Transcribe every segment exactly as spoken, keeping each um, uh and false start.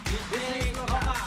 Bisik lokal.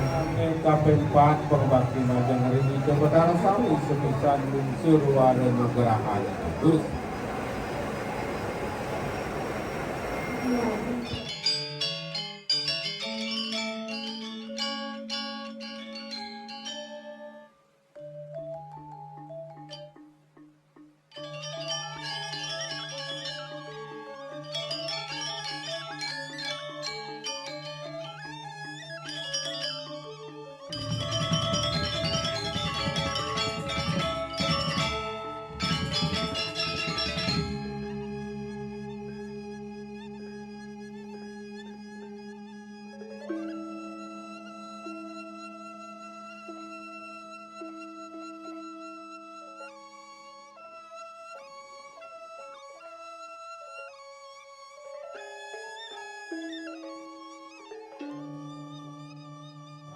Ane kaping pat, pangabakti majeng ring Ida Betara sami sepisan lungsur wara nugrahan. Terus.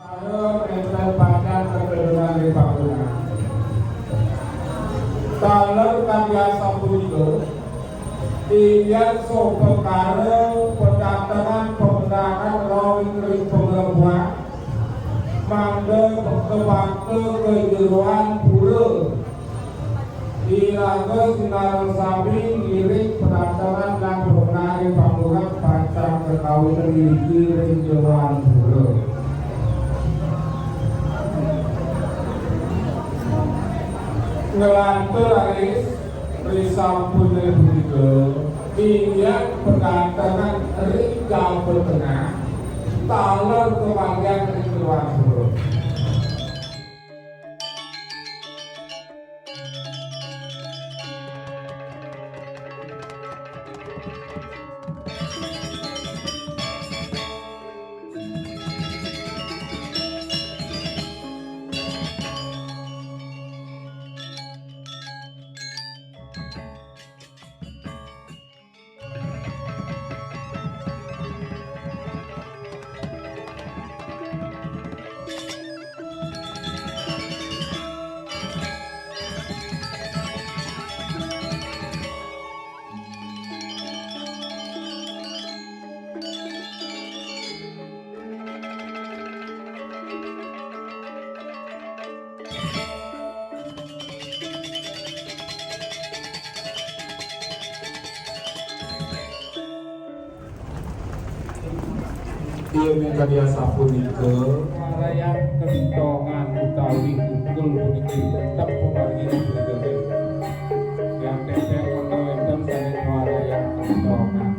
Ayo, nempel pacan keturunan di bangunan. Taler kang biasa punika, inggih sopekara pedatengan pemenangan rawit ring panglebuhan, mangda kebakta ka jeroan pura. Iraga sinareng sami ngiring pedatengan lan pembenari panggungan pacang kakawitan iriki ring jeroan pura. Nglantur raris, risampuné punika, inggih pedatengan ring Jaba Tengah, taler kabagian ring jeroan pura. Iya, mengkadi asapunika. Warayan kentongan utawi bungkul puniki tetep pamargi ing mrigane. Yang tepek wonten wenten saking warayan kentongan.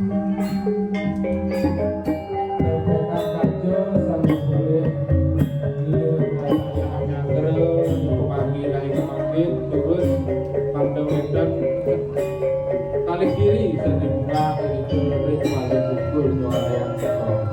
Tepekan kaca saking boleh. Iya, warayan nyanggra, pamargi kali kemangkin, terus mangda wenten kalih diri sing dibuka, itu lebih paling bungkul warayan kentongan.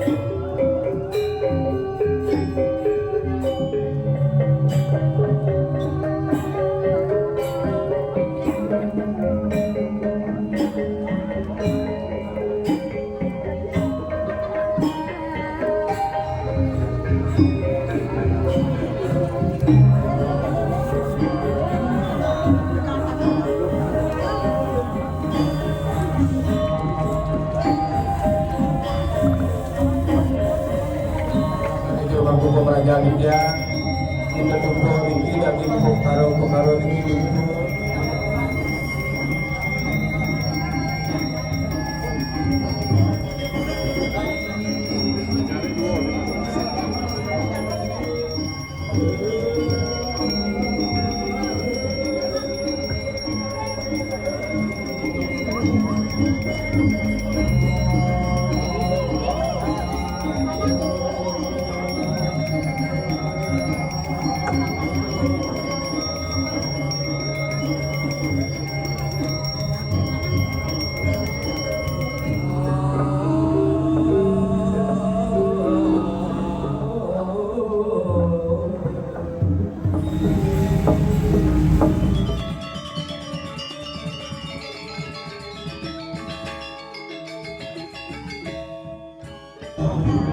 Menuju Mangku Pemeraja Widya, kita tumpuk niki daging pekara-pekara niki dulu.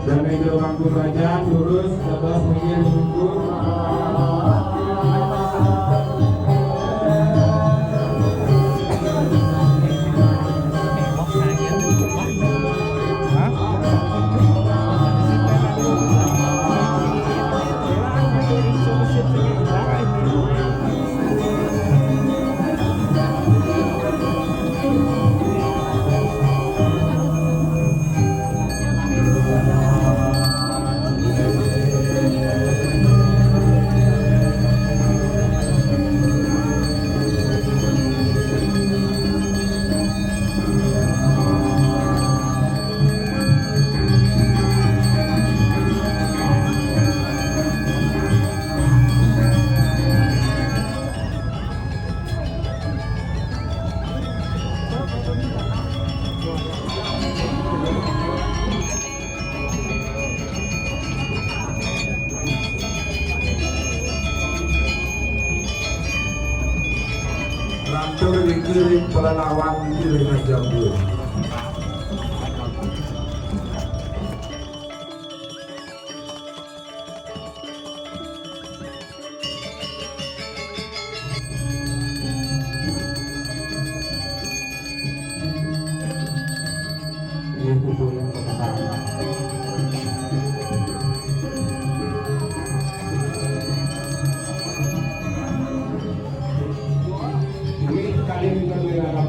Dan meja bangku saja, terus atas pinggir buku. Lantur niki ring pelalawan niki ring Ajambu. Nggih, pupulin pementaran. Nggih, kalih juga wilayah.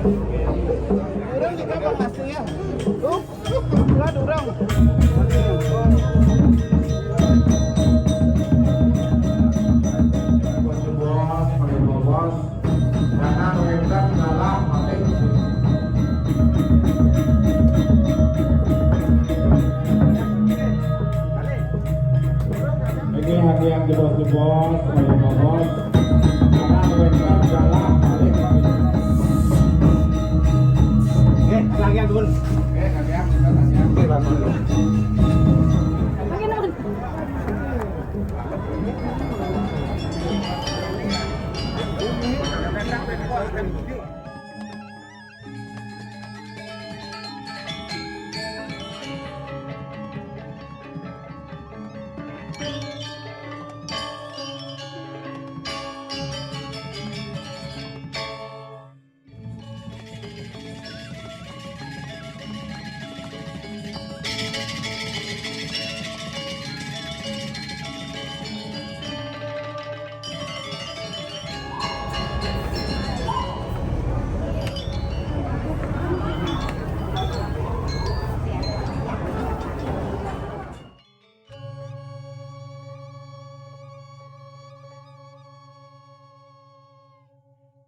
Orang di kamar aslinya. Tuh, tuh, orang. Bos, bos, bos. Karena mereka kalah paling. Ini hadiah jebos-jebos, sebagai bos. Karena mereka kalah paling. Eh, lagi yang dulu. Eh, lagi yang, kita lagi yang. Oke, bangun.